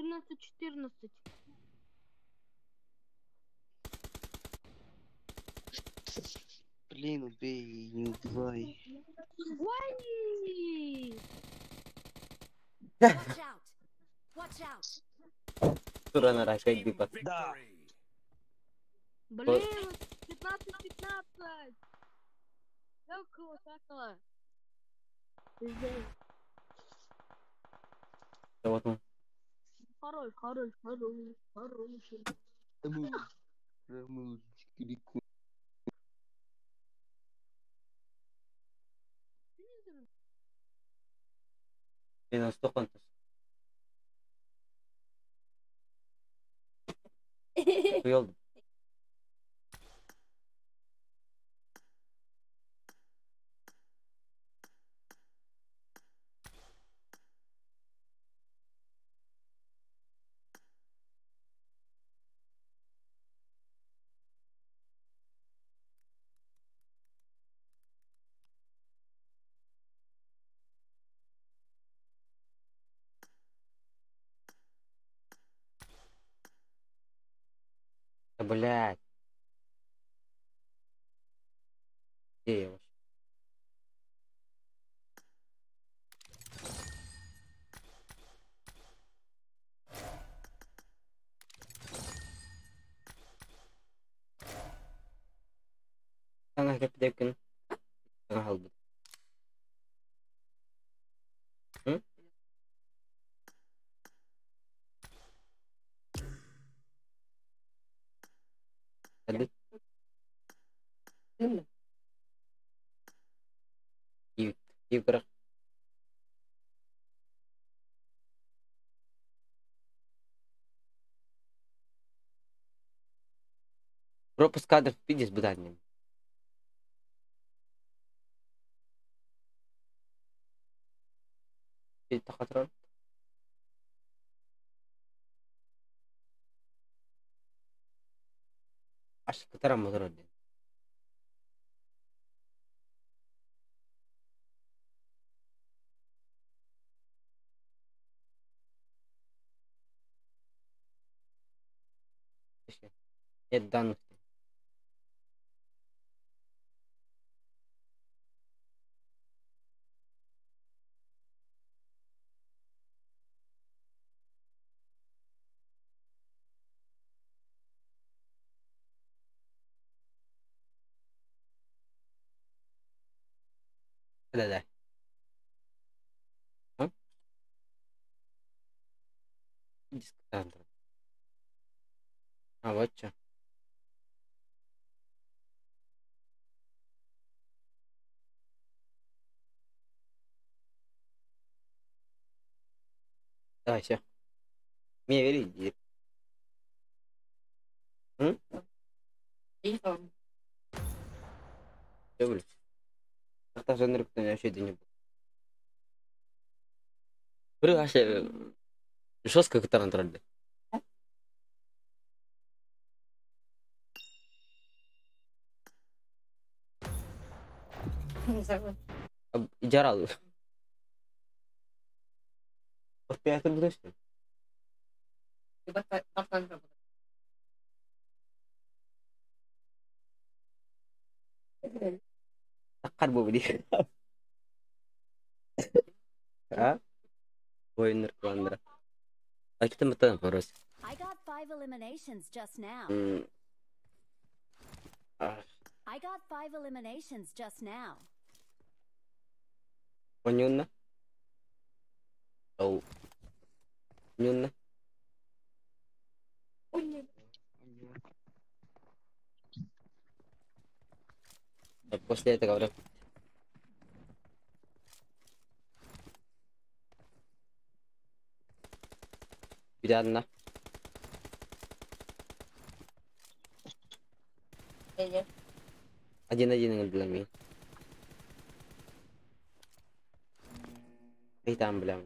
14-14. Блин, убей, не убивай. Ой! Watch out! Watch out! Туран опять Team бипа. Да. victory. Блин, 15-15! Как Пиздец. Вот он. Хорош, хорош, хорош, хороший. Минус 100 контус. Уелды. Да блядь. Где я вообще? Sana hep Sana aldı. Hı? Hadi. İyi, iyi bırak. Пропуск кадров видишь быданем. Тахатрон. Ашкытара модородин. Нет данных. Да-да. А? Диск. А, вот что. Давай, все. Меня вели. М? Все, блядь. Вообще не был. Вообще жестко кытаран. Жарал. Опять будешь? Таккар бу били. А? Ойнер квандра. Акита мата порос. I got 5 eliminations just now. I got 5 eliminations just now. Понюнна. Оу. Нюнна. После этого говорю. Бедянна. Один-один для меня. И там, бля.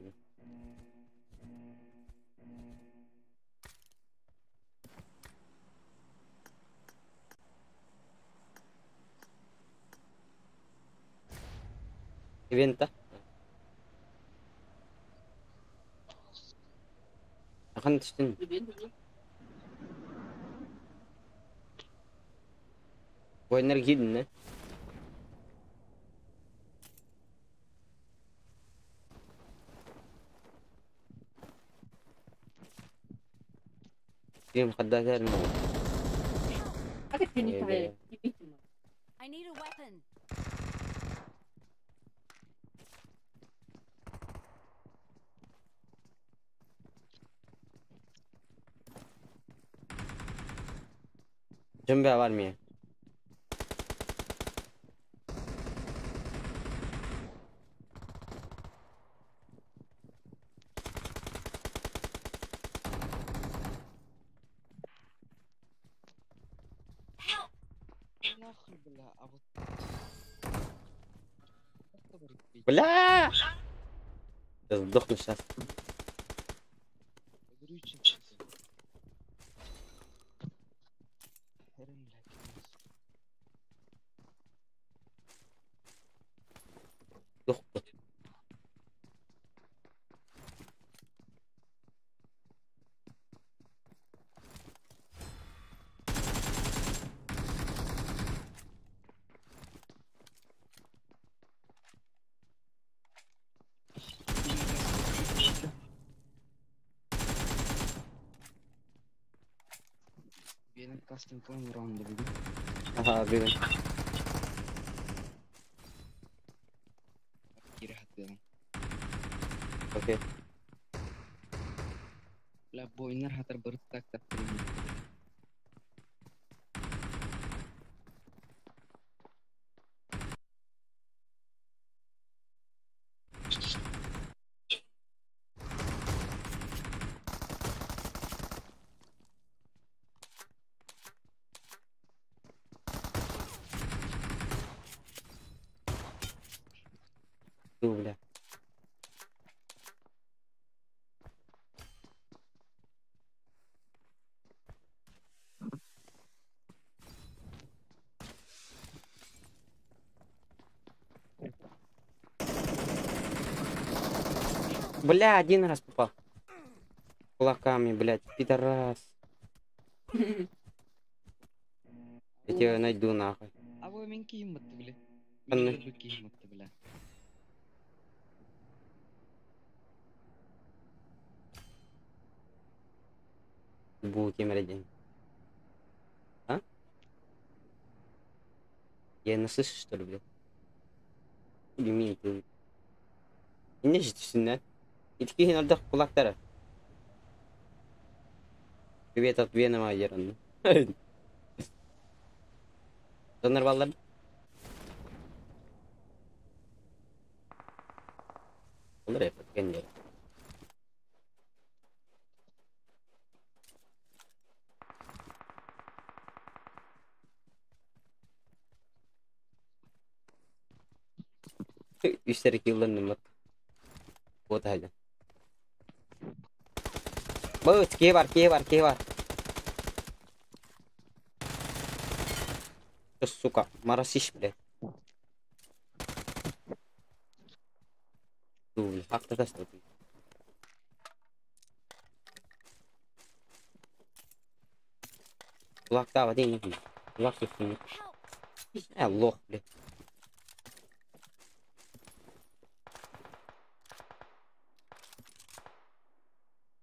Ивента. Хахан түстүн? Воиннар киирдин Ким хадда I need a weapon. Зомби в армии. Нахуй, бля, а вот... Бля! Я сдохну сейчас. Сдохну. Custom coin round бүгүн. Ага, бүгүн. Кире хаттыгын. Окей. Бля, бойнар хатар барыт так так. Ду, бля. Бля, один раз попал. Кулаками, блядь, пидорас. Я тебя найду нахуй. А вы мен кийим бытты, бля. Анны. Мен кийим бытты, бля. Бу кемер. А? Я не слышу, что ли, блядь? Или ты. Не же түсүннэ. Итки хин ордох кулактара. Привет от Венома Ерон. Донор баллар. Olur ya, kendi. Үстер киллен бат. Вот хайда. Быт, кие бар, кие бар, кие бар. Сука, марасиш, блядь. Ду, хакта тастады. Кулакта один. Кулак тут. Лох, блядь.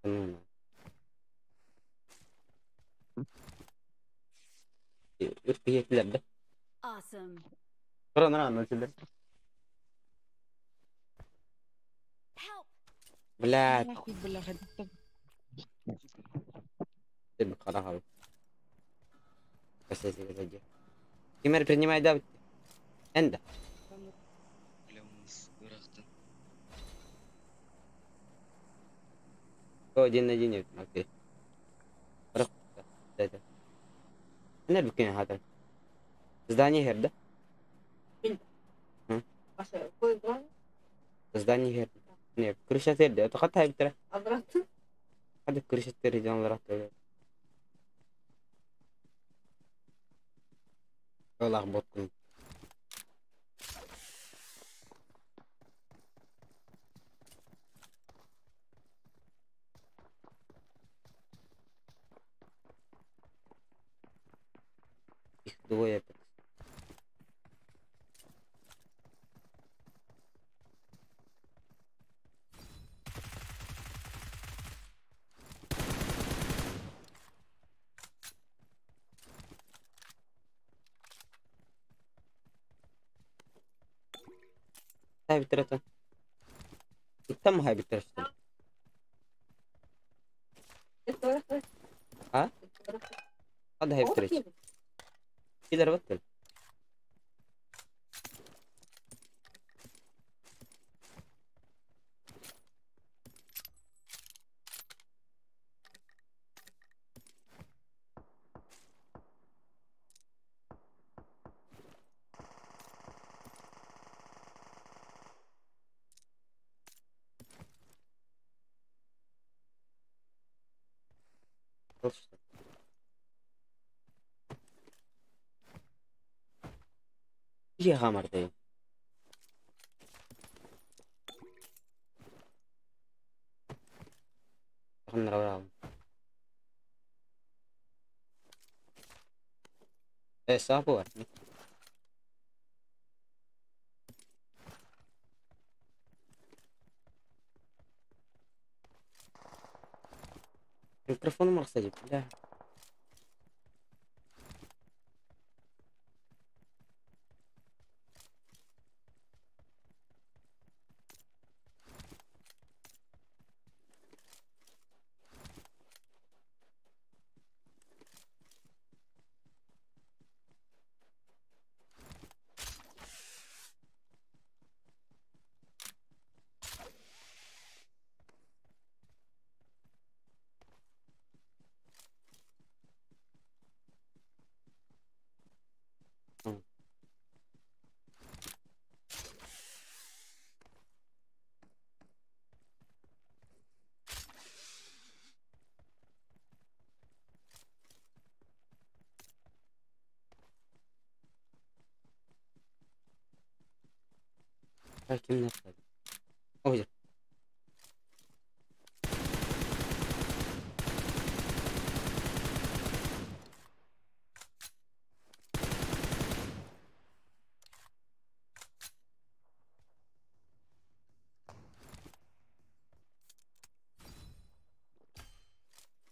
Ну, Үрпиетлер да. Awesome. Ран ран өлтүлөр. Help. Блядь, Нахуй, бля, хадита. ты харахал. Кимер принимай да. Энда. Бля, у нас ырахтан. Один на один окей. Да, да. Не бүкен хатыр. Здание хер, да? Здание хер. Не, крыша тер, да. Хата битер. Hadi крыша тер жанлар атты. Олақ боткун. Двое. هاي بترتا. تم هاي بترتا. ها؟ هذا هاي بترتا. كده ربطت. ये हाँ मरते हैं। ऐसा हुआ। Микрофон кстати, бля. Kimler Ой.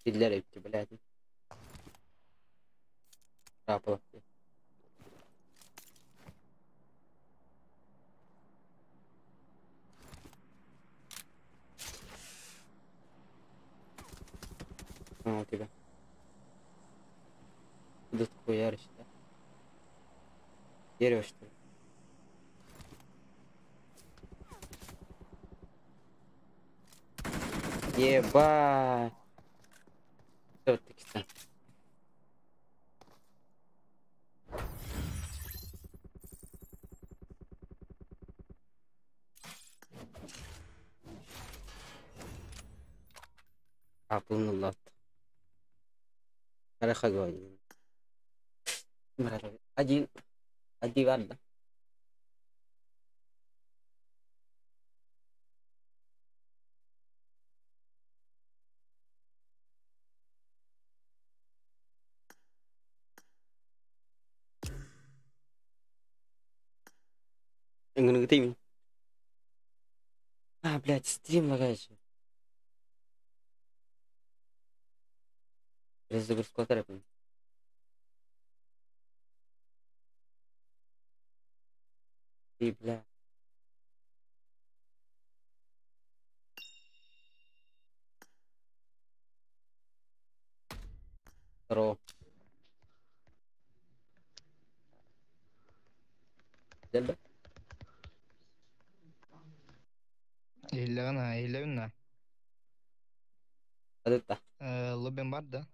Diller etti, блядь. Рапала. У тебя. Куда ты хуяришь, да? Дерево, что ли? Ебать! Что ты Апылнулат. Один, один, да. А, блядь, стрим лагает же. Перезагрузку тарапын. И, бля. Здорово. Дельба? Елена, Елена. Это. Лобен бар, да?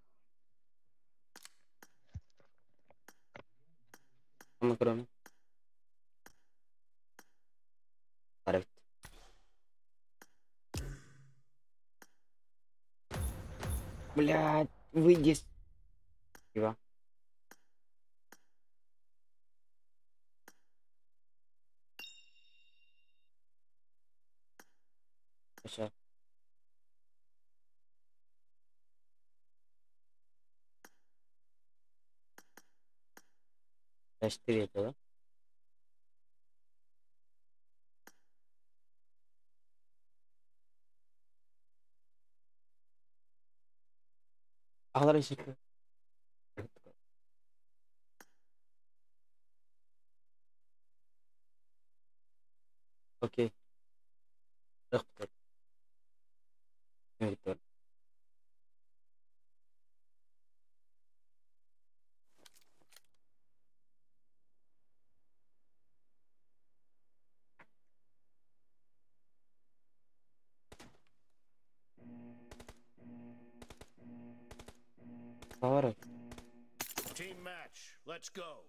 Кроме. Блядь, выйди. Спасибо. Сейчас. 4 yapıyorlar. Ağlar ışıklı. Окей. Поворот. Team match. Let's go.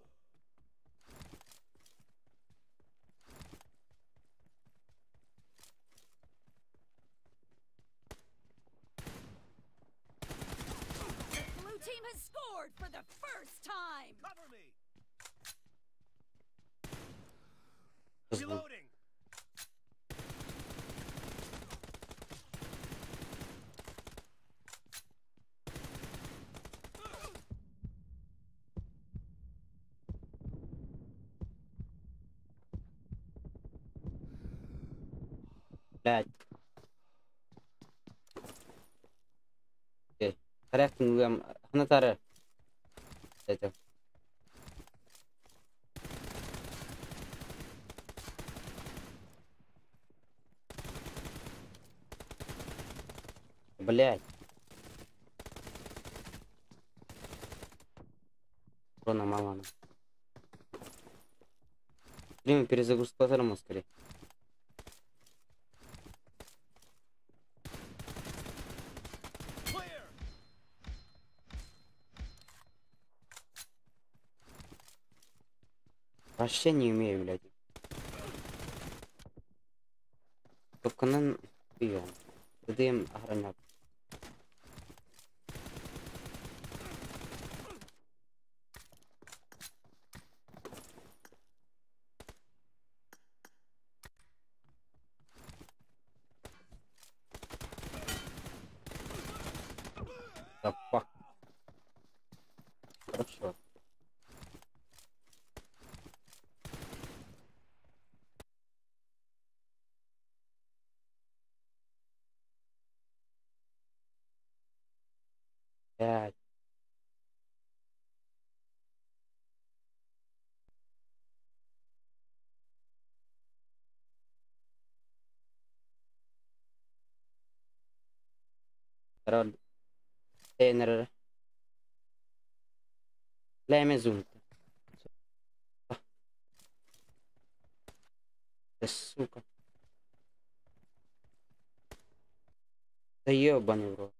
The blue team has scored for the first time. Cover me. Hızlı. Reloading. Блядь. Окей. Характер ханатары. Это. Блядь. Рона мало. Время перезагрузка скорее. Clear. Вообще не умею, блядь. Только на прием. Дым гранат. Да fuck. Хорошо. Пять. Король. Тенер. Лемезунт. Да сука. Да ебаный в рот.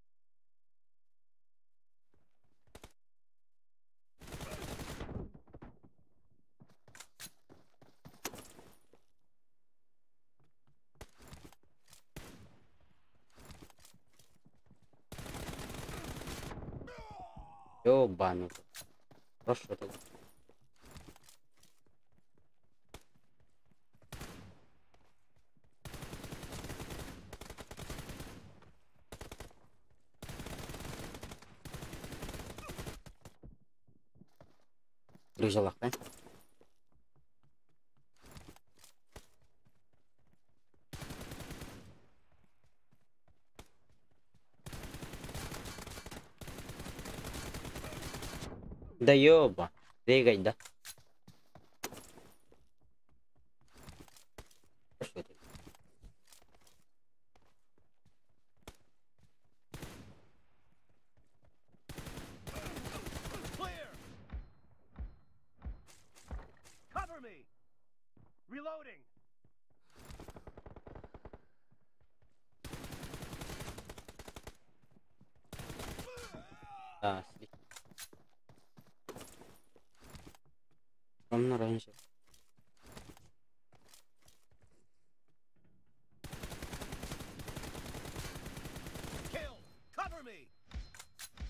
Ёбаный. Хорошо тогда. Друзья, да? Да ёба, двигай, да. Что это? Clear. Cover me. Reloading. Да, Ровно раньше. Kill. Cover me.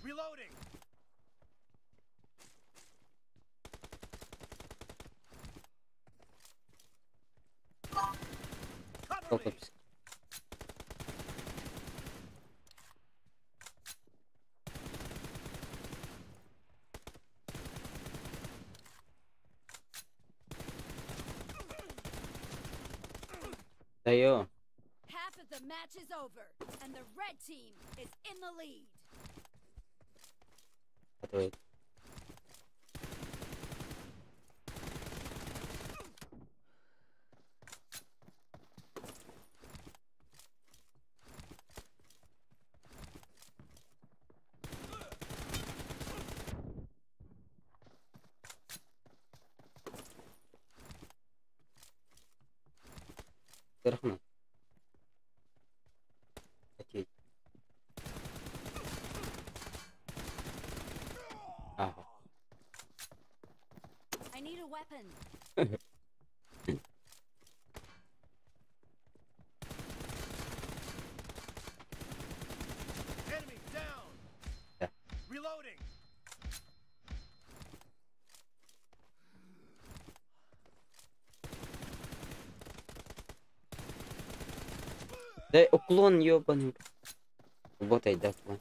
Reloading. Cover Сколько me. пис- Да ё. Half of the match is over, and the red team is in the lead. Ответ. Рахмат. Окей. Ага. I need a weapon. Enemy down. Yeah. Reloading. Да уклон ёбаный. Работает, да, уклон.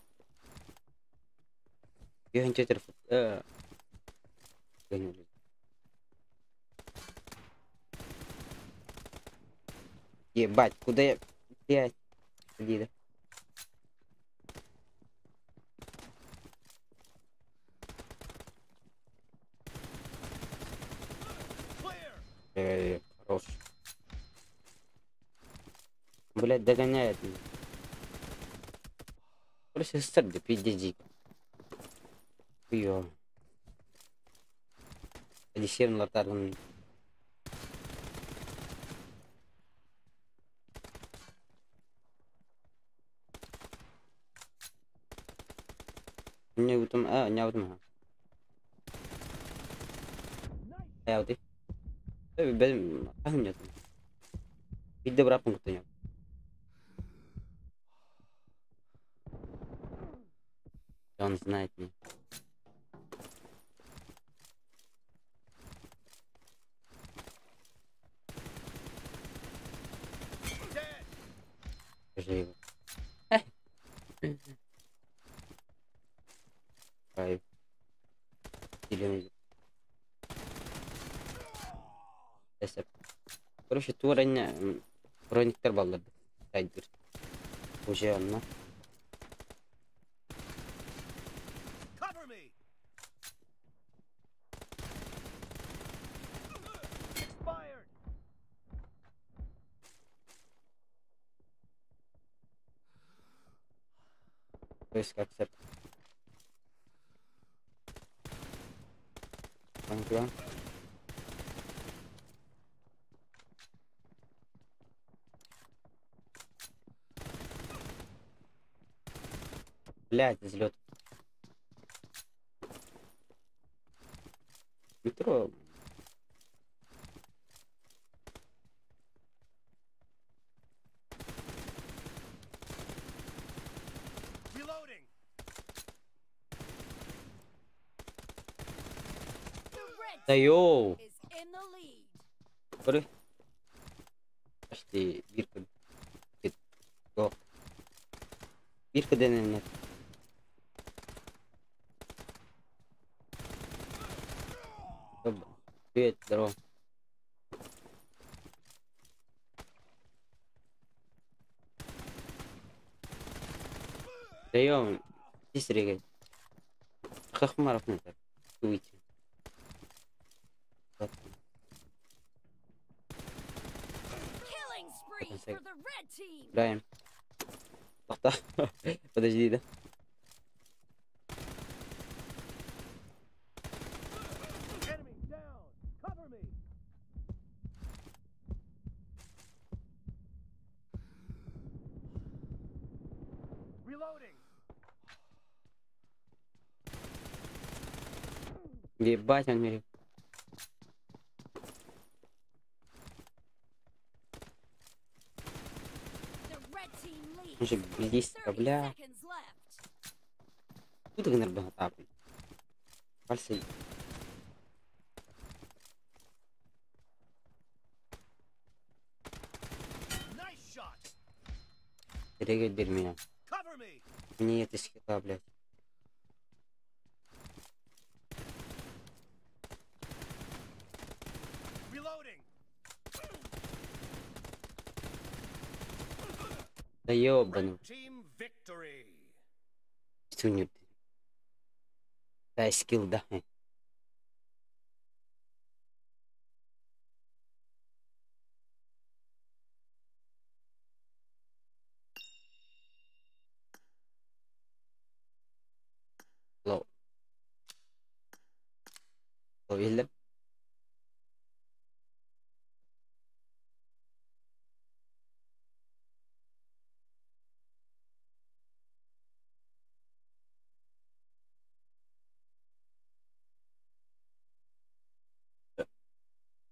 Ебать, куда я... Блядь. Иди, да. Clear. Хорош. Блядь, догоняет меня. Короче, СССР, да пиздец дико. Хуёво. Одиссея лартарным. Не утум, а, не утум. Э, бэм, ахнет. Видно, брат, пункт. Он знает меня. Dead. Скажи его. Кайф. Зеленый. Эсэп. Короче, туранья брониктер балларды. Тайдыр. Уже онно. Cover me. Expired. То есть как сеп. Англия. Блять, взлет. Метро. Reloading. The red Да team йоу. is in the lead. Короче. Почти бирка. Го. Бирка дэнэн. Привет, здорово. Да ё, здесь регай. Хахмаров надо. Уйти. Killing spree sec. for the red team. Играем. Подожди, да? Enemy down. Cover me. Reloading. Ебать, он мне. The red team leads. Он же with близко, 30 бля. seconds left. Куда гнербагатапы? Пальцы. Nice shot. Регай бери меня. Cover me. Мне это скилла, блядь. Reloading. Да ёбаный. Red team victory. Сунет. Да, скилл, да. Лоу. Лоу, иһиллэр.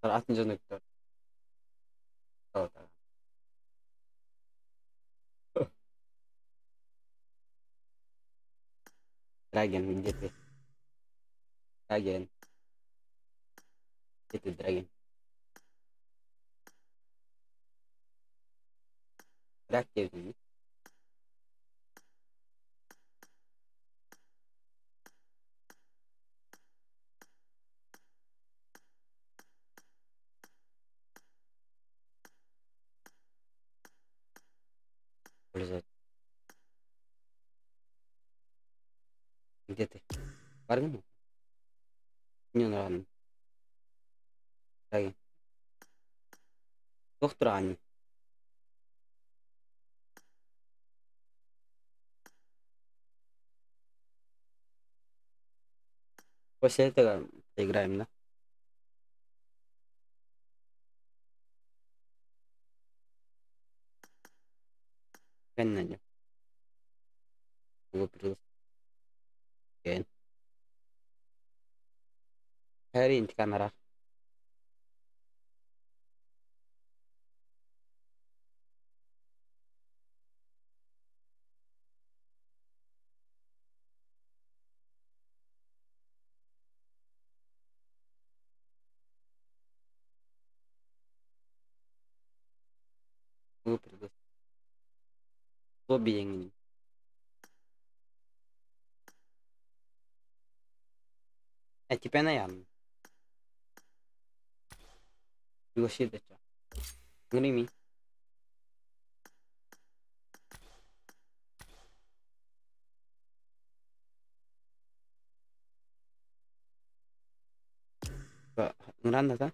Атын дьону кытта. Драген, где ты? Драген. Где ты, Драген? Драк диэбитин. Пользовать. Где ты? Баргын? Не нравится. Драген. Доктор Ани. После этого поиграем, да? Кэннэ. Его пригласить. Här är inte kamera. Могу пригласить. Лобби эҥин. А теперь наверное. Пригласи дача. Грими. Ыҥыран да?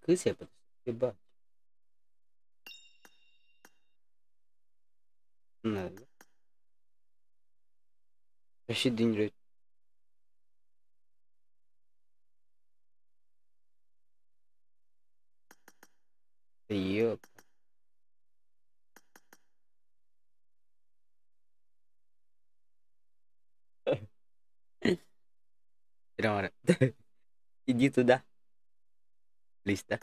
Кыыс Ебать. Надо. Вообще день. Да ёп. Иди туда. Листа.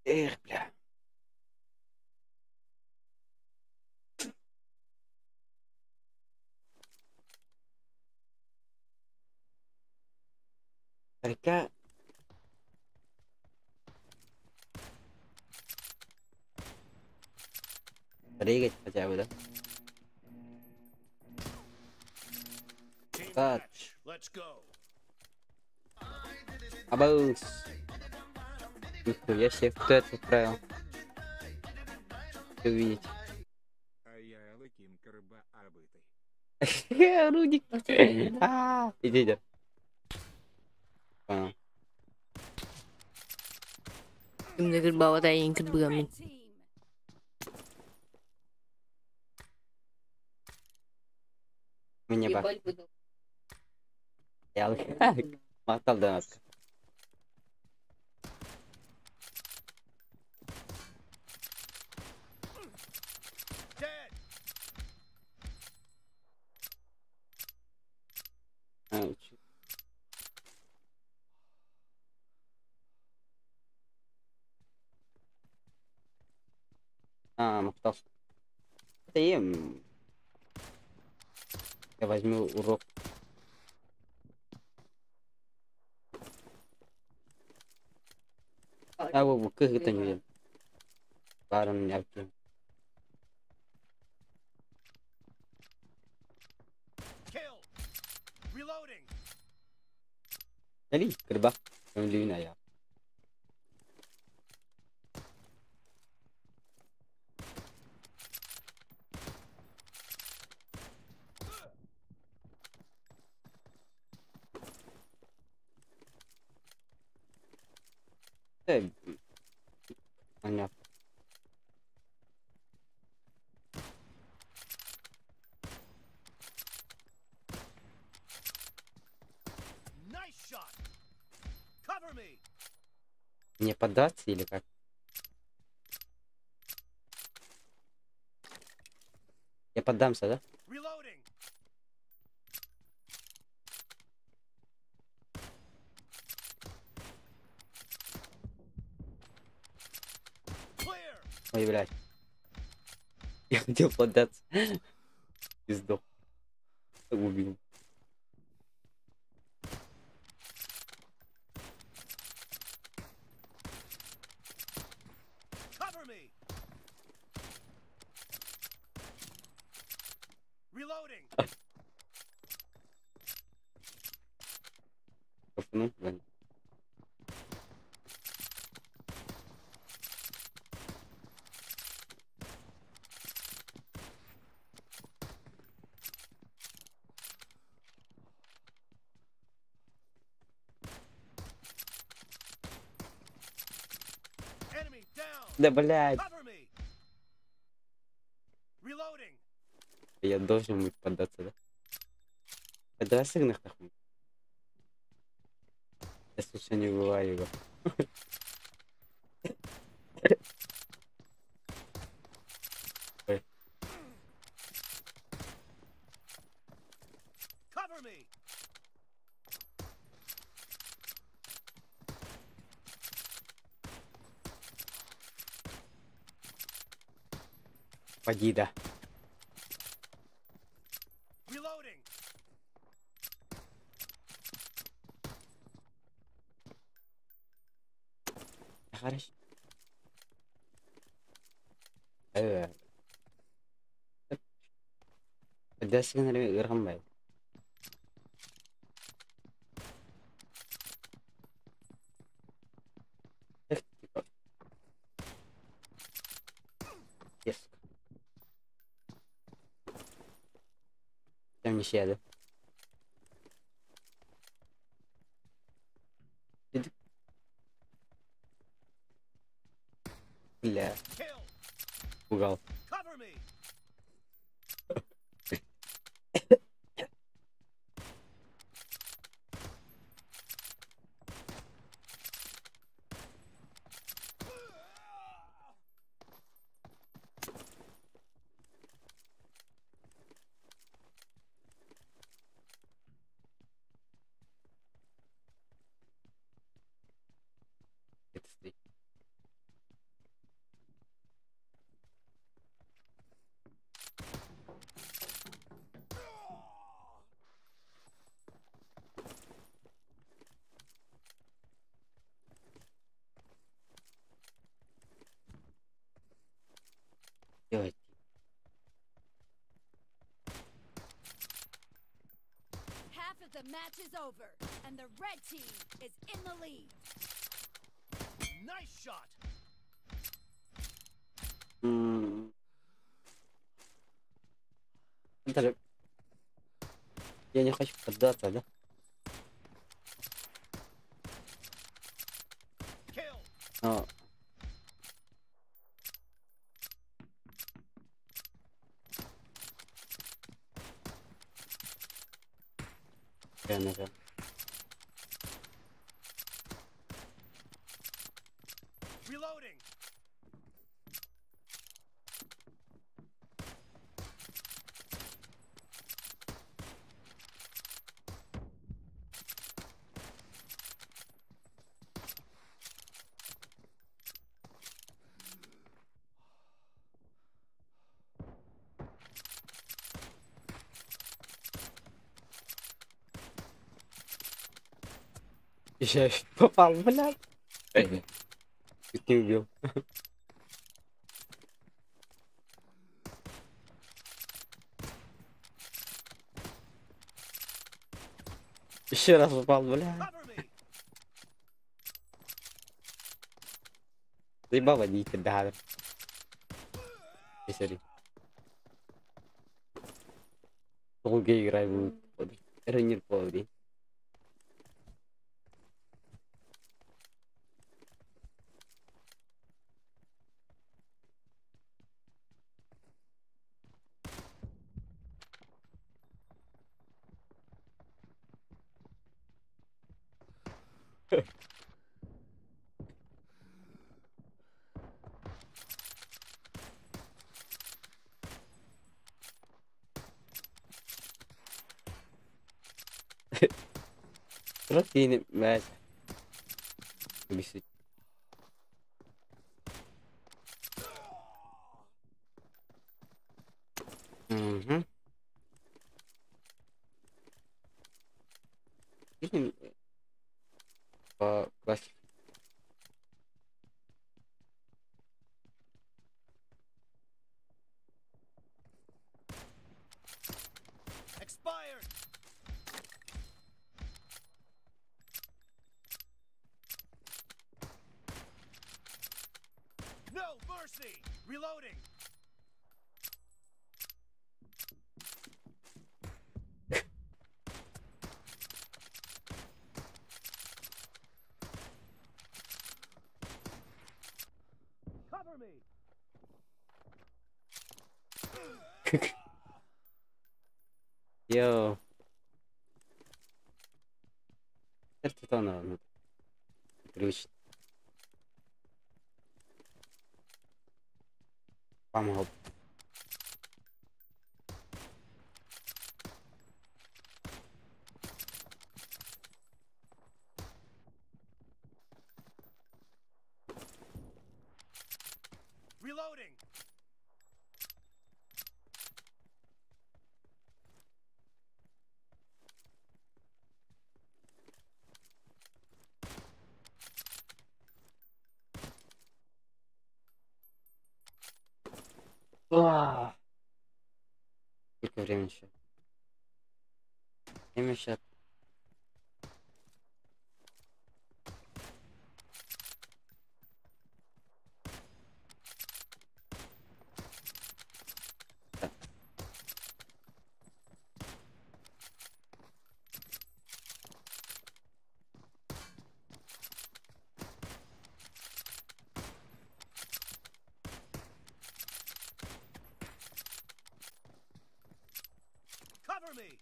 Эх, бля. Река. Прыгать хотя бы, да? Team Так. match. Let's go. Абаус. Нихуя себе, кто это отправил? Ты увидеть. А я Алыкин Карба Абыты. Рудик. А, Иди, иди. Понял. Кимде кырбаабат эйигин For the кырбыаммын. red team. Мне бар. Я Мактал донатка. Dead. А, чё? А, мактал. Это им. Я возьму урок. А, вот, как это не Барон, я. Reloading. Кэлий, кырба. Көҥүллүүн айа. Понятно. Nice shot. Cover me. Не поддаться или как? Я поддамся, да? Reloading. Clear. Ой, блядь. Я хотел поддаться. И сдох. Убил. Cover me. Reloading. Ну, блин. Enemy down. Да, блядь. Cover me. Reloading. Я должен быть поддаться, да? Да давай сыгнах нахуй. Я случайно не убиваю его. Ой. Cover me. Поди, да. Reloading. Хорошо. Поддаться наверное, Эх, типа. Yes. Там ничья, да? Иди. Бля. Kill. Пугал. Cover me. Это стоит. Делать. Half of the match is over, and the red team is in the lead. Nice shot. Даже я не хочу поддаться, да? Kill. Но... Я нажал. Reloading. Я попал, блядь. Чуть не убил. Еще раз попал, бля. Cover me. Заебал водитель, да. Сори. Долго играй будет. Раннер поводи. Просто блядь. Бесит. Угу. По классике. Expired. No mercy. Reloading. Cover me. Йоу. Это она, привычно. Помогал. Reloading. Сколько времени еще? Время еще. Так. Cover me.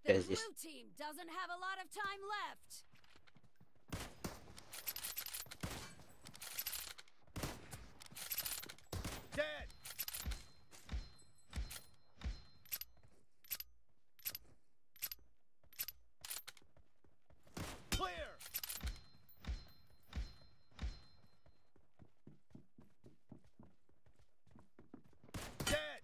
The Я здесь. blue team doesn't have a lot of time left. Dead. Clear. Dead.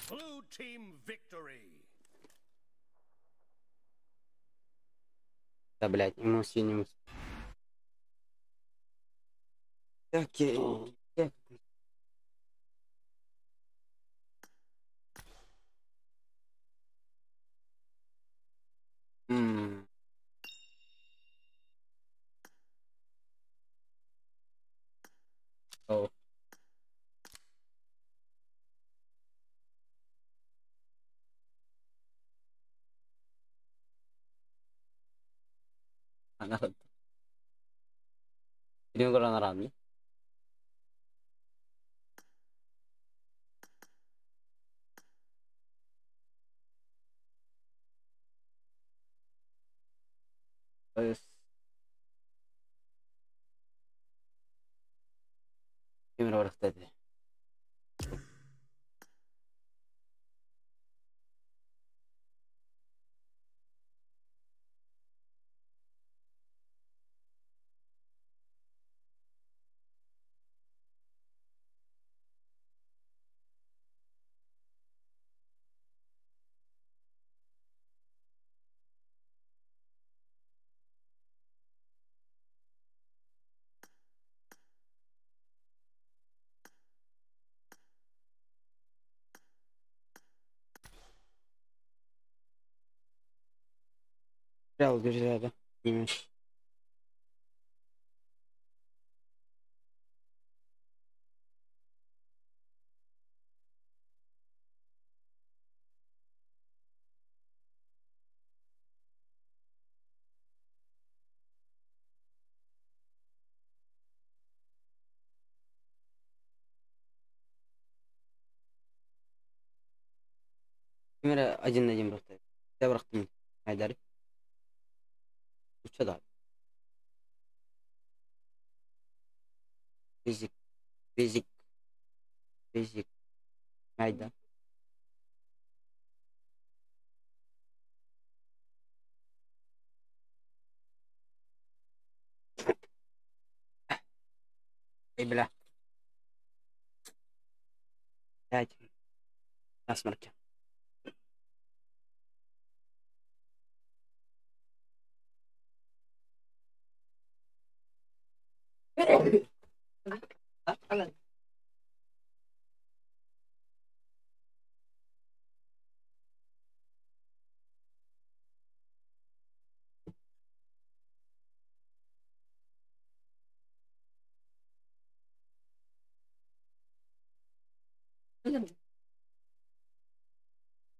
Blue team victory. Да, блядь, ему синему. Окей. Так. М. О. 안 알았다. 이런 걸 하나 알았니? 어휴. Camera ora Имеш. Ким эрэ один на один бырахта. Тэ бырахтым. Айдары. Уча да. Физик. Физик. Физик. Айда. Эй, бля. Блядь. Насморк.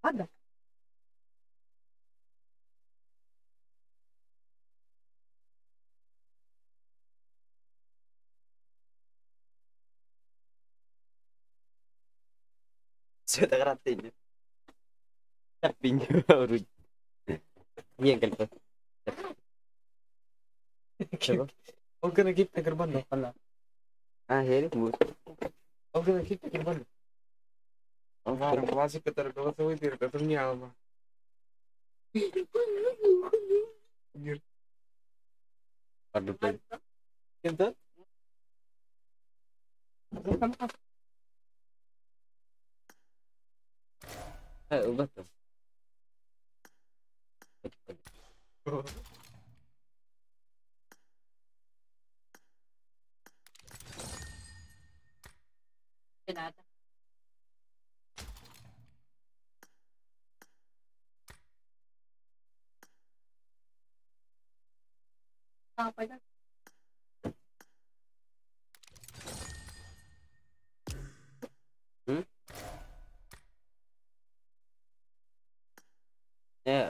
Ладно. Света Bien, que Ол гына кип тагырбан да. А, хери, вот. Ол гына кип тагырбан. Варам, глазик, который голосовой дырка, это не алма. Мир. Кента? Убатым.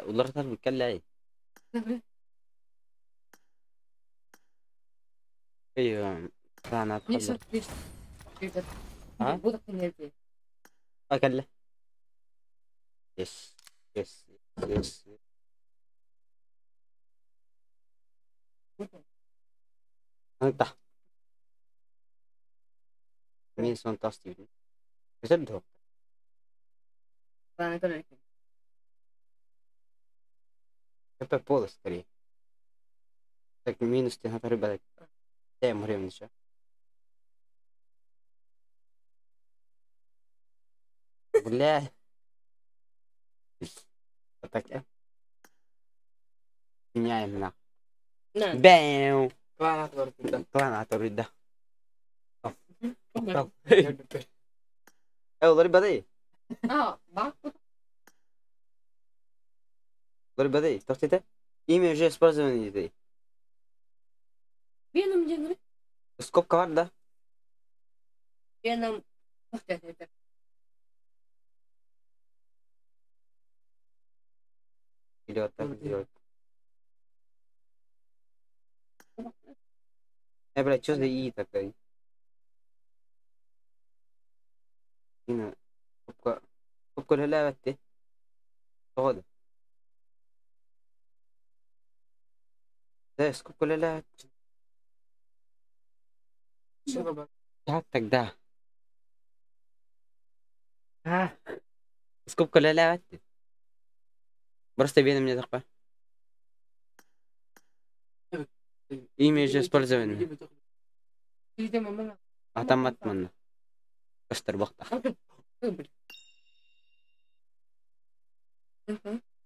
Уларытар биккаллай. Ey, Rana А? Акалла. Yes. Yes. Yes. Anta. Min son taas tyyli. Se Это поло скорее. Так, минус ты на рыба. Дай мрем еще. Бля. Вот так, Меняем на. Бэм. Кланатор, да. Кланатор, да. Э, рыба дай. А, Рыба дай. Тоқтайды. Имя уже использовано дейді. Веном деңір. Скобка бар, да? Веном. Или вот так сделать. Блядь, что за И такой? Ина. Скобка. Скобка ля Тоғыды. Да, скобка ля Как тогда? А? Скобка ля Просто бедно мне такое. Имя уже использовано. Автомат манна. Кастер бақта.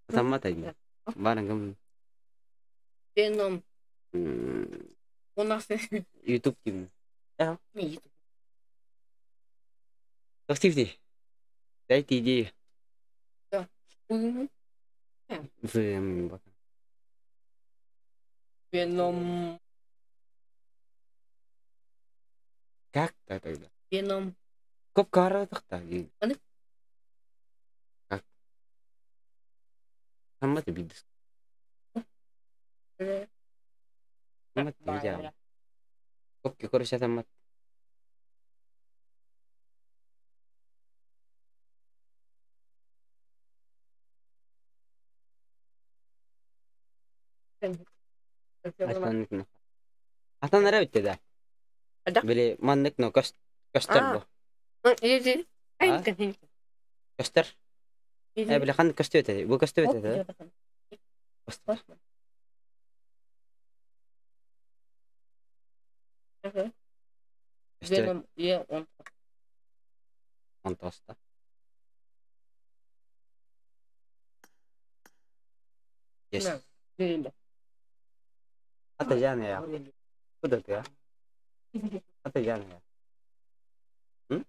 Автомат айда. Барың кім? Веном. YouTube деймін. Активный. Дайте идею. Веном. Как так тогда? Веном. Көп карадық та. Аны? Как? Саммат бидис. Саммат видя. Көп көрүшө саммат. Атан эре бүтте да. Били маннык но көстөр бу. Көстөр. Э били хан көстү өтө. Бу көстү өтө. Веном е он. Он тоста. Yes. Ата жана я. Куда ты, а? Ата жана я. М?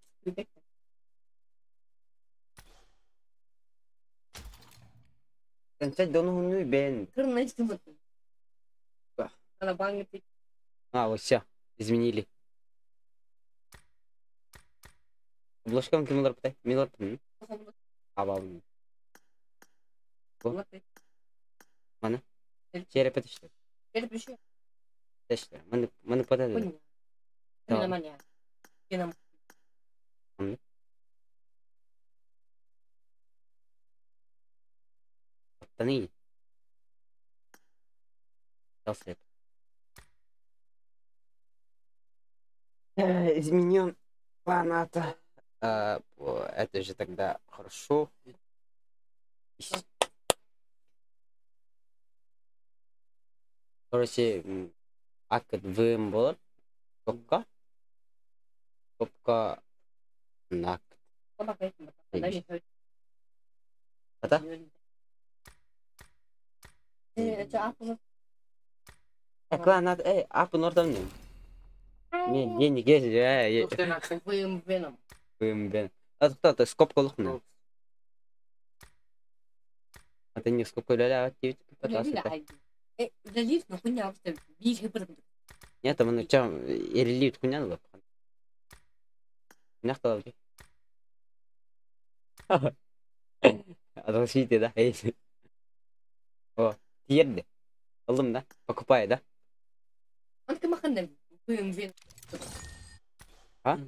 Сен дону бен. А, вот все. Изменили. Обложкам ким олар пытай? Мен олар пытым. Абабын. Маны? Черепе түштү. Түштү. Маны маны пытады. Аттаны. Дался. Изменен планата. Это же тогда хорошо. Короче, акт ВМ болар. Скобка. Скобка. Нак. Ата? Кланат, эй, апы нортам не? Не, не, не, не, ВМ ВМ. А тут скобка лухна. А ты не скобка ля Нет, там ну чем ирелит хуйня было. Нахта Разрешите, да? О, тиерди. Алым, да? Покупай, да? А?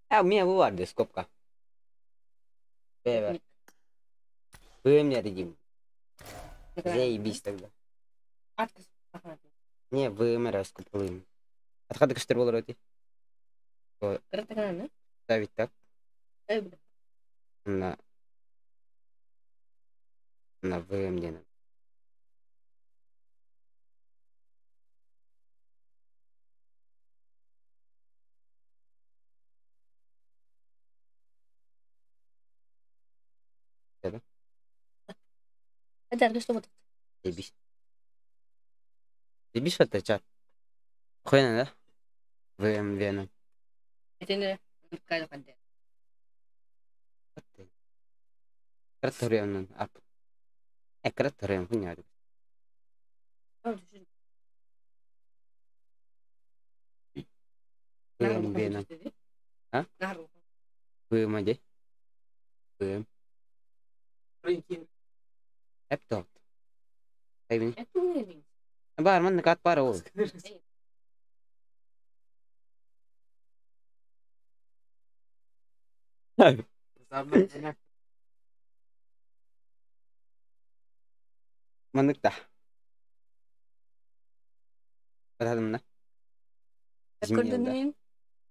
А, у меня бывает скобка. Вы меня редим. Заебись тогда. Не, ВМР скобкалыйм. Атхады кыштыр болар өте. Ставить так. На. На ВМ не. Заебись. Заебись это чат. Хуйна, да? ВМ Веном. Кратторион ап. Кратторион хуйня. ВМ Веном. А? ВМ где? ВМ. Эптот. Бар, манна кат бар ол. Манныкта. Барадымна.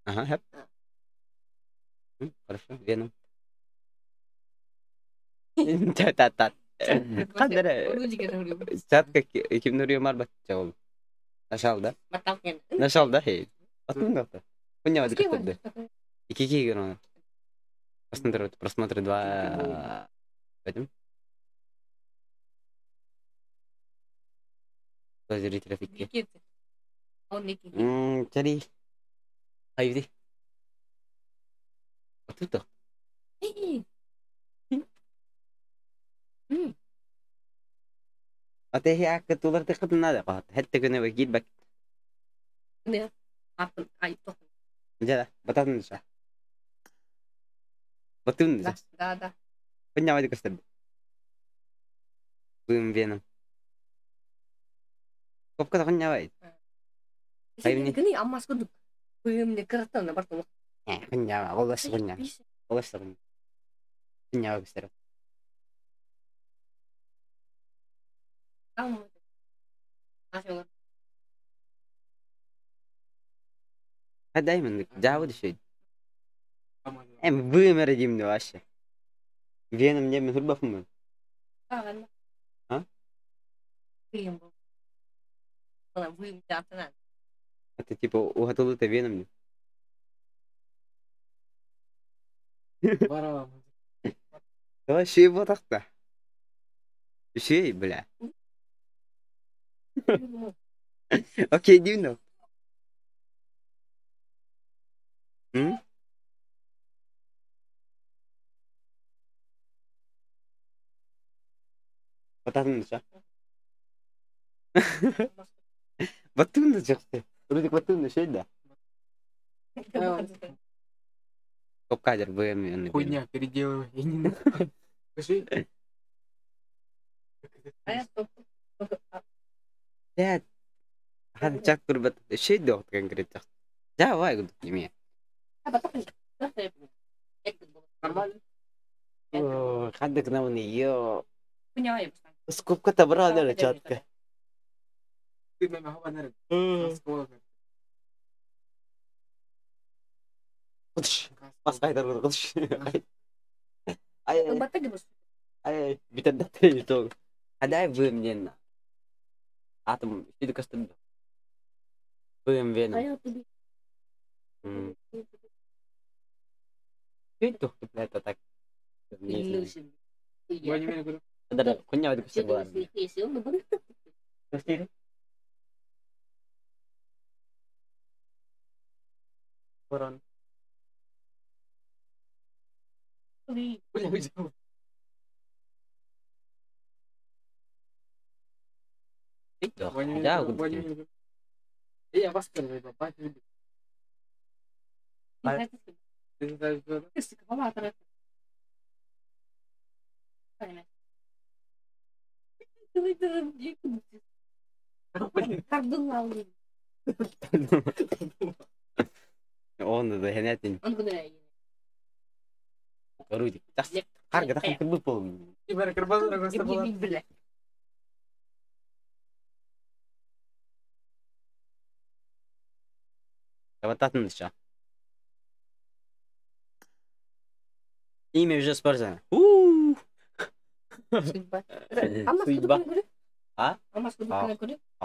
Ага, хеп. Хорошо, Веном. Та-та-та. Кадыр. Чатка ким нурьё марбат чаул. Нашал да? Нашал да, хей. Атын да. Хуйня вот как да. И какие игры? Просмотры, просмотры 2. Пойдем. Зрители такие. Чари. Айди. Отут. Ата эһи аакка тулар тыххытын наада хоһот. Хэтте күнэ киирбэк. Аппын ай тох. Дьэ, бататын душа. Батын Да, душа. да, да. Хуйня көстөр. Бым Веном. Копка хуйня бай. Хайвни. Гыны аммас курдук. Быым не кыраттан бар толук. Хуйня, олас хуйня. Олас хуйня. Хуйня көстөр. Там. Асыгы. Даймен жабы düşөйд. Эм бым эрэ димни вообще. Веном не мен хурбафмын. Тагын. А? Быым бу. Ана быым жатынан. Это типа угатылы Веном не. Барам. Давай шей ботақта. Шей, бля. Окей, дивно. М? Бататын душа. Баттын да чыкты. Вроде баттын да шей да. Копкадер БМ. Хуйня, переделывай. Я не знаю. Скажи. Ая топ. Дәт. Хан чак курбат шей да конкретно. Давай гуд неме. Нормально? О, хандык на ё. Хуйня Скупка табра да чатка. Ты на меня на Кудыш. Бас кайтар кудыш. Ай ай битен датты то. Адай вы мне на. Атом шиди кастым. БМВ. Шей тохту блядь так. Да, хуйня вот кастым. Ворон. Я вас первый, папа. Ты знаешь, что? Он да хенетин. Короче, харга тахын кырбы пол. Табататын ша. Имя уже спарзана. У. Судьба. Судьба. А?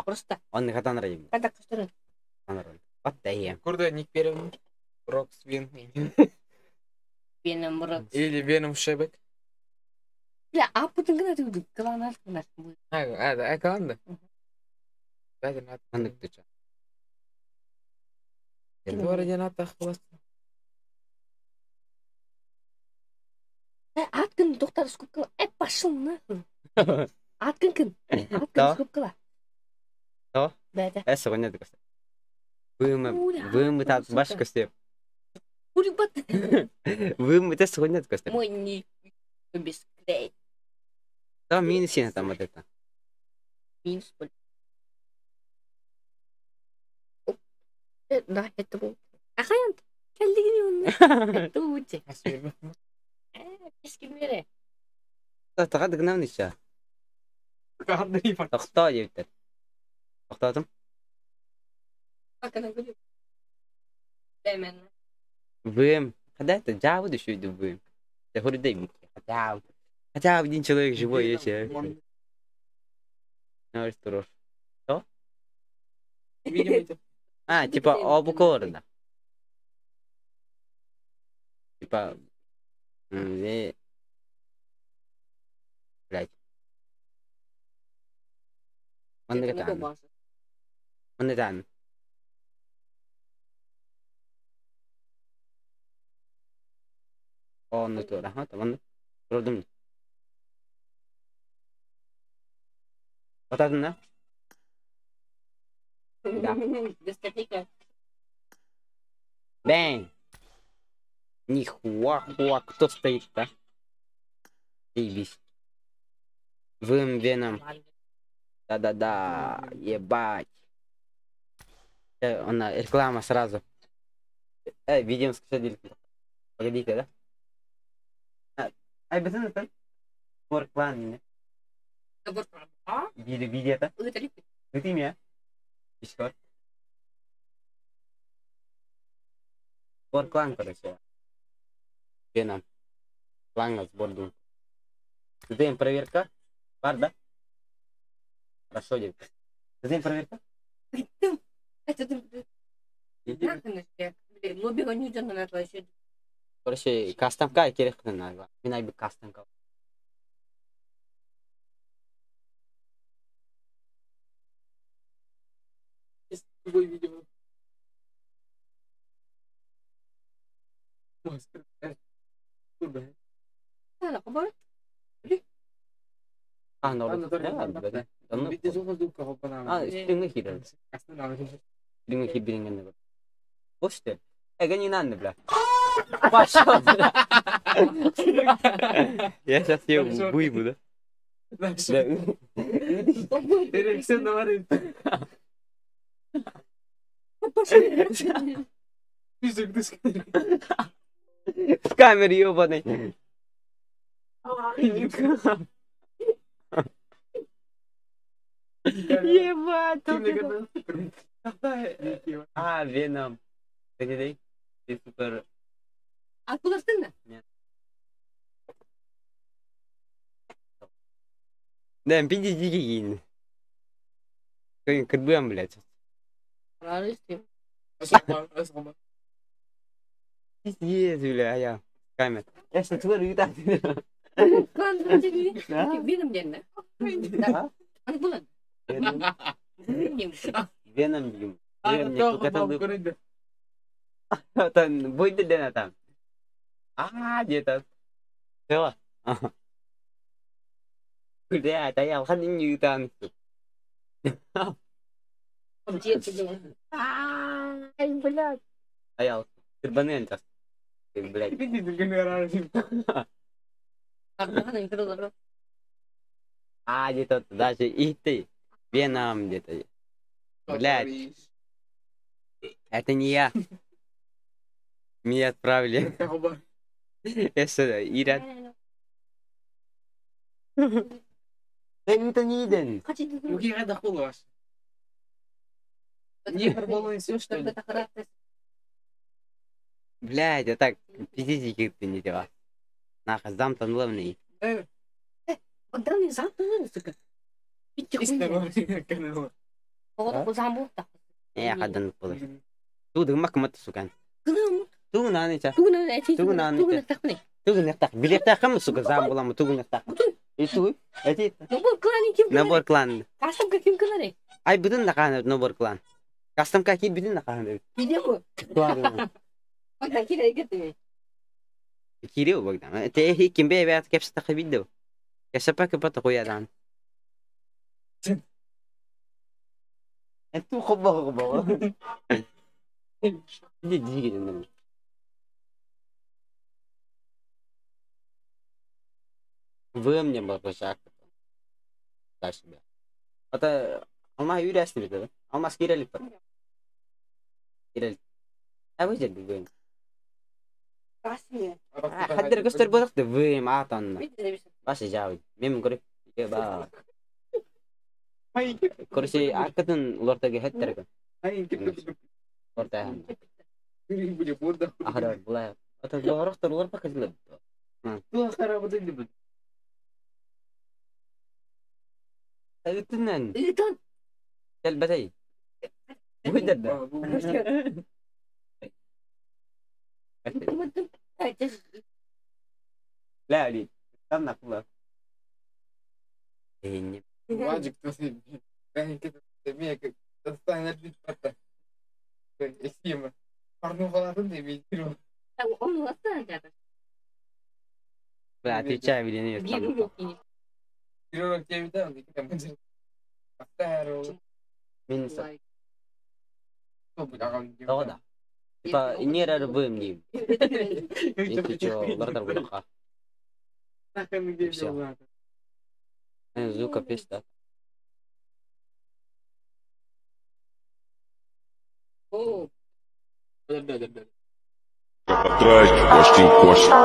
Просто. Он не хатан райм. Когда кастырын. Батайым. Курда ник первый. Рокс Вин. Веном Рокс. Или Веном Шебек. Бля, а потом гына ты кланаш наш будет. А, да, кланда. Да, да, Андык туча. Аткын доктор скупкала. Э, пошел нахуй. Аткын кын. Аткын скупкала. То? Да, да. Э, сегодня ты Вымы, вымы тат баш көстеп. Урибат. Вымы те сегодня көстеп. Мой не без клей. Там минус сен там вот это. Минус. Да, это был. Ахаянт. Это ути. Кескимере. Тагады гнавны ша. Тохто диэбиттэр. Тохтоотум. Как она говорит? Дай Вым. Когда это жабы düşüydü вым. Я говорю, дай хотя бы. Хотя бы один человек живой есть. Ну, что Что? А, типа обукорда. Типа... Блять. Маннетан. Маннетан. Онну туора, ха, манна. Турдум. Отатын да? Да. Дискотека. Бэнг! Нихуа хуа, кто стоит-то? Заебись. Вым Веном. Да-да-да, ебать. Она реклама сразу. Видео скачать. Погодите, да? Ай, бэтэн это? Спор клан, не? Видео, видео это? Это имя? Еще. Спор клан, короче. Веном. Клан сборду. Затем проверка. Бар, да? Хорошо, девка. Затем проверка. Короче, кастомка керек қытын. Мен айбы кастомка. Любой видео. А, Бошты. Эга не надо, бля. Пошел, бля. Я сейчас ее выебу, да? Да. В камере ебаный. Ебать! А, Веном. Ты супер. Откуда ты? Нет. Да, пиди дикий. Кырбым, блядь. Пиздец, бля, я. Камер. Я что, твой так. Веном денно. Веном дим. Там будет ли там? А, где-то. Все. Бля, да я не там. Ай, блядь. А я кырбанын сейчас. Блядь. А, где-то даже и ты. Веном где-то. Блядь. Это не я. Меня отправили. Я что, Ира? Да это не Иден. Блядь, я так пиздите ты не дела. Нахуй, замтан ловный. Богдан, замтан, сука. Я хадан полы. Ту дымак мат сука. Тугун аны Тугун аны Тугун билеттахым сука зам буламы тугун тах. И ту эти Набор клан ким набор клан. Кастомка ким кылары? Ай бүтүн наканы набор клан. Кастомка ки бүтүн наканы. Видео. Богдан кире кетти. Кире Богдан. Те ким бе бе кепс тахы видео. Кесапа кепата хуядан. Ту хобба хобба. Иди диги Вы мне был Дальше себя. Это алма юрясты бит, да? Алмаз кирелик бар. Кирелик. А вы жерди вы. Хаддер көстөр бодакты вы матан. Башы жабы. Мен көрүп. Ба. Короче, акытын лортага хеттер. Орта. Ахара була. Ата лорохтор лор пакызлы. Үтүнен. Үтүн. Кел батай. Буйдер да. Ла ли. Там на кула. Владик, ты Бля, отвечай, блин, я там. Мин тоҕо да? Типа не рвым ним. Если чё, братар булаха. И всё. Звука песня. Pra trás, encosta, encosta,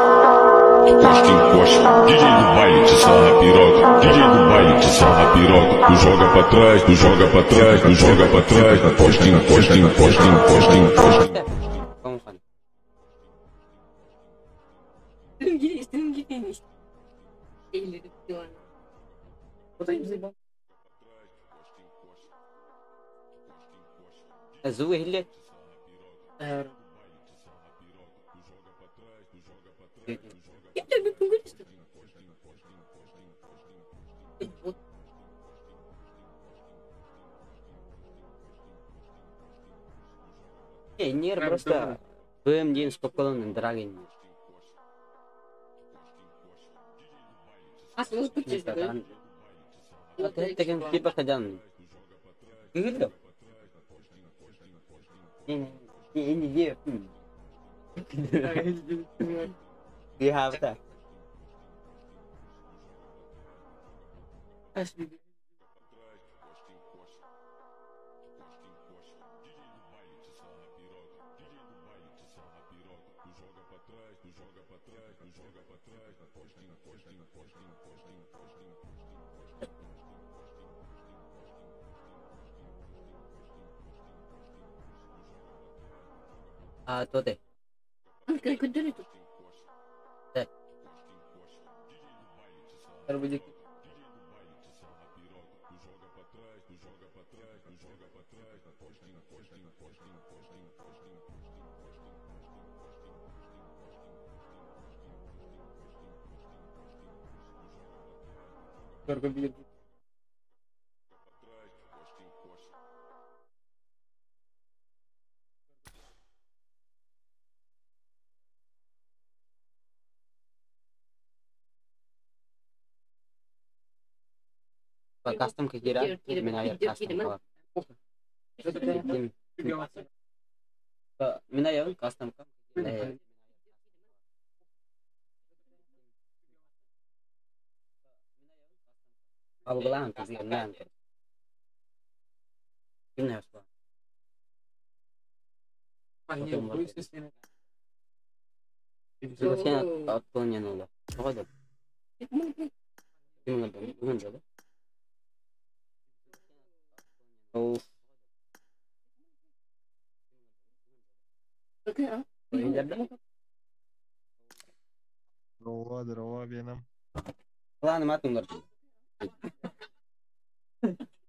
encosta, encosta. DJ do baile te sarra piroca, DJ do baile te sarra piroca. Tu joga pra trás, tu joga pra trás, tu joga pra trás. Encosta, encosta, encosta, encosta, encosta. Кому хан? Зуы хилле. Не, не просто БМ день спокойно драги. Деген типа хадан. Кыгылды. Не, не, не, не. You have that. А, то ты. Custom kira minayar custom ka. Minayar custom ka. Абылаан кызыгынан. Кимне асла? Сен отклонено. Тоҕо Ким да? Ол Здорово, здорово, Веном. Ладно, матундар.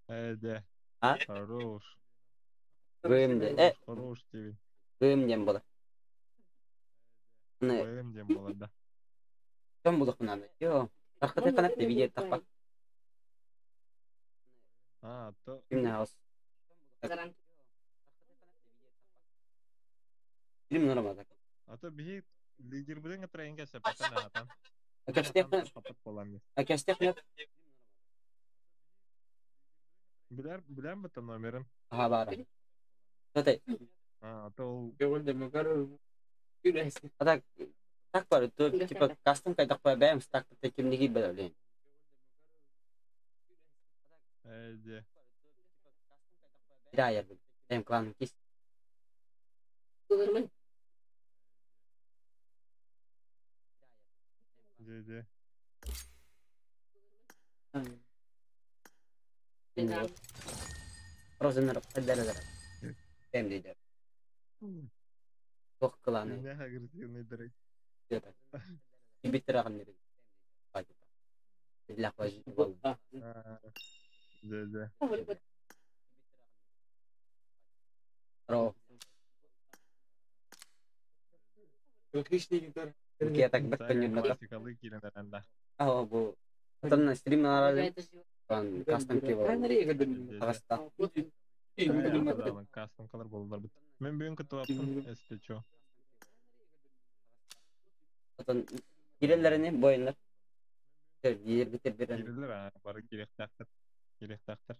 Эде. А? Хорош. ВМД. Хорош тебе. ВМД было. Не. ВМД было, да. Кем булых надо? Йо. Тархаты канат видео тахпа. А, то. Кимне хаус. Ким нормально. А то биһи лидер буден гатра инге сепатан атан. Акастех. Акастех нет. Билер билер бит номерин. Ага, бара. Тотай. А, то ол А так так бар, то типа кастом кайдак па бэм стак таким не гиб блин. Эде. Да, я бэм клан кис. Де, де. Розенер поддержит. Бэм лидер. Бог кланы. Не агрессивный дрыг. Это. Биттерагын нери. Для Де, де. Ро. Я так бэк понюрна. Классикалы киренеренда. А, бу. Там стрим на кастом киво. Агаста. Кастом калар болдулар бит. Мен бүгүн күтүп аптым, если чё. Отон киреллерини боюндар. Ер битер берен. Киреллер, бары керек тактыр. Керек тактыр.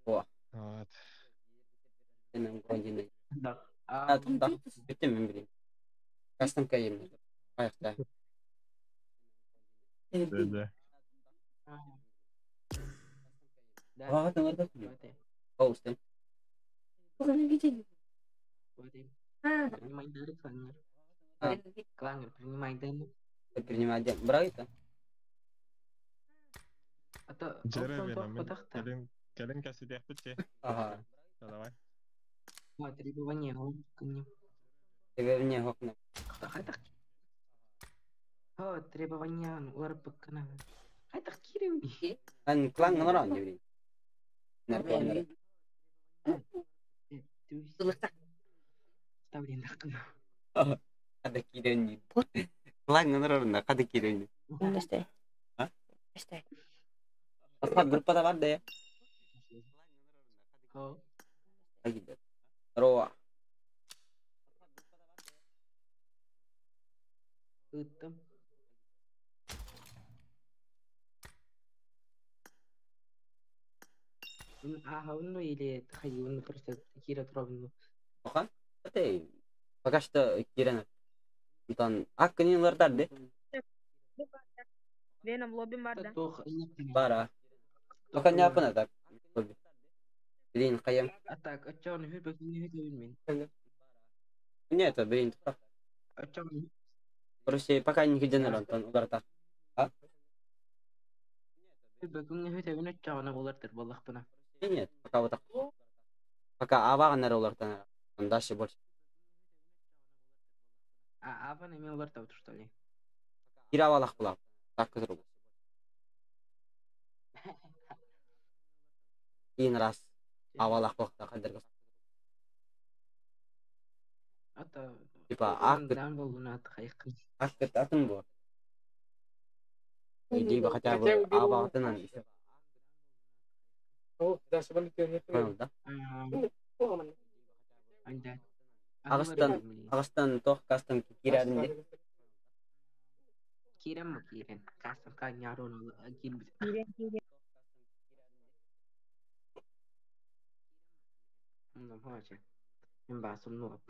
Вот. Да. А, да, бүтүм билин. Кастом кайым. Аяқта. Да. Да. Aa, тыңырда. О, устен. Принимай дары, клангер. Клангер, принимай дары. Принимай дары. Брайта. А то Джереми, кэлин кэлин кэситиэхпит Ага. Давай. А, требование хокны. Требование хокны. О, требование уларпыккана. Хайдах киирэбиний? Эн клан гынаран дебри. Нарконнар. Ставлен Када киирэн. Клан гынарарында када киирэн. Эсте. А? Эсте. Асха группада бар да я. Хо. Агида. Роа. Ыттым. Ага, ну или хайун просто Кира Тровну. Оха. Ате. Пока что кирен. Антон, аккынилардар де. Веном лобби бар да. Бара. Пока не апына так. Блин, каям. А так, а чё он выбрал, не видел Нет, это блин. А чё он? Короче, пока не видел, Антон, ударта. А? Бүгүн хүтәбин өтчөҕүнэ булар буоллахпына. Нет, пока вот так. Пока аваганнар олартан. Дальше больше. А аван эми улар что ли? Киравалах була. Так көтөр. Кейін раз авалах була кадерге. Ата Типа ак дан болуна хайкын. ак атын бу. Либо хотя бы аватынан еще. О, даже Понял, да? Анда. Агыстан, агыстан тох кастом кирәдин де. Кирен кирен. Кастом ка нярон кирбит. Кирен, кирен. Ну, хоче. Мен басым ну.